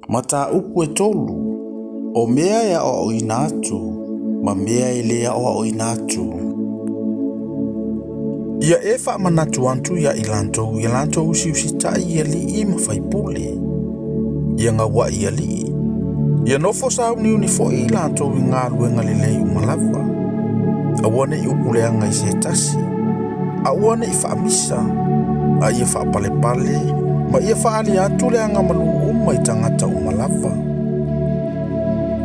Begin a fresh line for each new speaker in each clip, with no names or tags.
Mataupu e tolu, o mea e aoaoina atu ma mea e le aoaoina atu. Ia e faamanatu atu ia i latou ia latou usiusitai i alii ma faipule, ia gauai i alii, ia nofo sauniuni foi i latou i galuega lelei uma lava. Aua ne i upu leaga i se tasi, aua ne i faamisa, a ia faapalepale ma ia faaali atu le agamalu uma i tagata uma lava.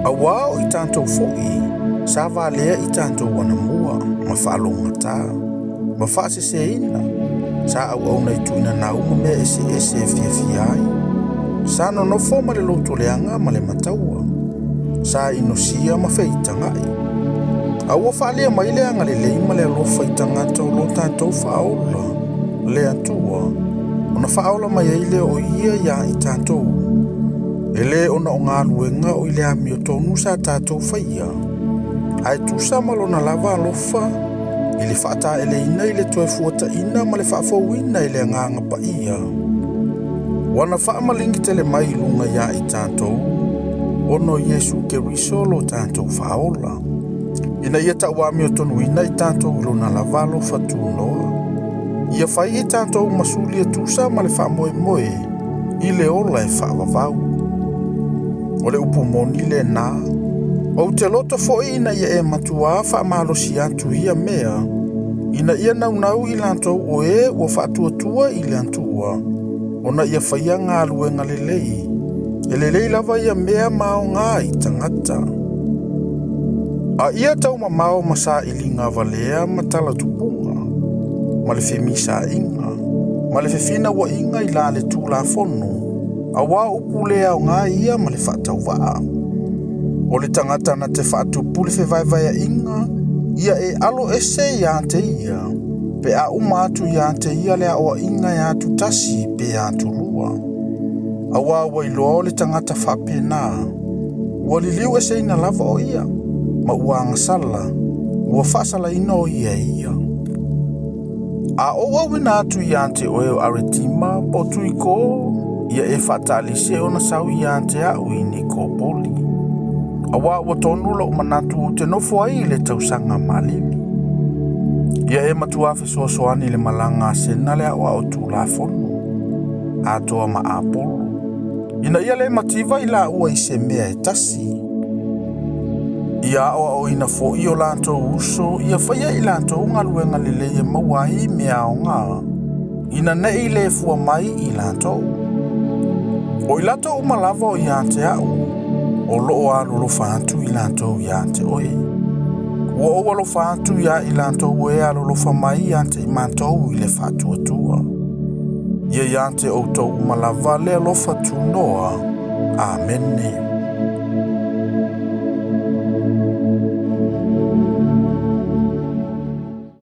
Auā o i tatou foi sa valea i tatou anamua ma faalogogata ma faaseseina, sa auauna i tuuina uma mea eseese e fiafia ai, sa nonofo ma le lotoleaga ma le mataua, sa inosia ma feitaga'i, a ua faaalia mai le agalelei ma le alofa i tagata o lo tatou faaola le Atua, ona faaola mai ai lea o ia iā i tatou, e lē ona o galuega o i le amiotonu sa tatou faia, ae tusa ma lona lava alofa i le faataeleina i le toe fuataina ma le faafouina e le Agaga Paia, ua na faamaligi tele mai i luga iā i tatou, ona o Iesu Keriso lo tatou faaola, ina ia tauamiotonuina i tatou i lona lava alofa tunoa, ia fai i tatou ma suli e tusa ma le faamoemoe i le ola e faavavau. O le upu moni lena, ou te loto foi ina ia e matuā faamalosi atu ia mea, ina ia naunau i latou o e ua faatuatua i le Atua, ona ia faia galuega lelei, e lelei lava ia mea ma aoga i tagata. A ia taumamao ma sailiga valea ma tala tupuga, ma le femisaaiga, ma le fefinauaiga i la le Tulafono, auā o upu le aoga ia ma le faatauvaa. O le tagata na te faatupu le fevaevaeaiga, ia e alo ese ia te ia, pe a uma atu ia te ia le aoaiga e atutasi pe atulua. Auā ua iloa o le tagata faapena, ua liliu eseina lava o ia, ma ua agasala, ua faasalaina o ia e ia. A ou auina atu ia te oe o Aretima po o Tuiko, ia e faatalise ona sau ia te au i Nikopoli. Auā ua tonu lou manatu ou te nofo ai i le tausaga malili. Ia e matuā fesoasoani i le malaga a Sena le aoao Tulafono, atoa ma Apolo, ina ia le mativa i laua i se mea e tasi. Ia aoaoina foi o latou uso ia faia i latou galuega lelei e maua ai mea aoga, ina ne i le fua mai i latou. O i latou uma lava o ia te au, o loo alolofa atu i latou ia te oe. Ua ou alofa atu ia i latou e alolofa mai ia te i matou i le faatuatua. Ia ia te outou uma lava le alofa tunoa. Amene.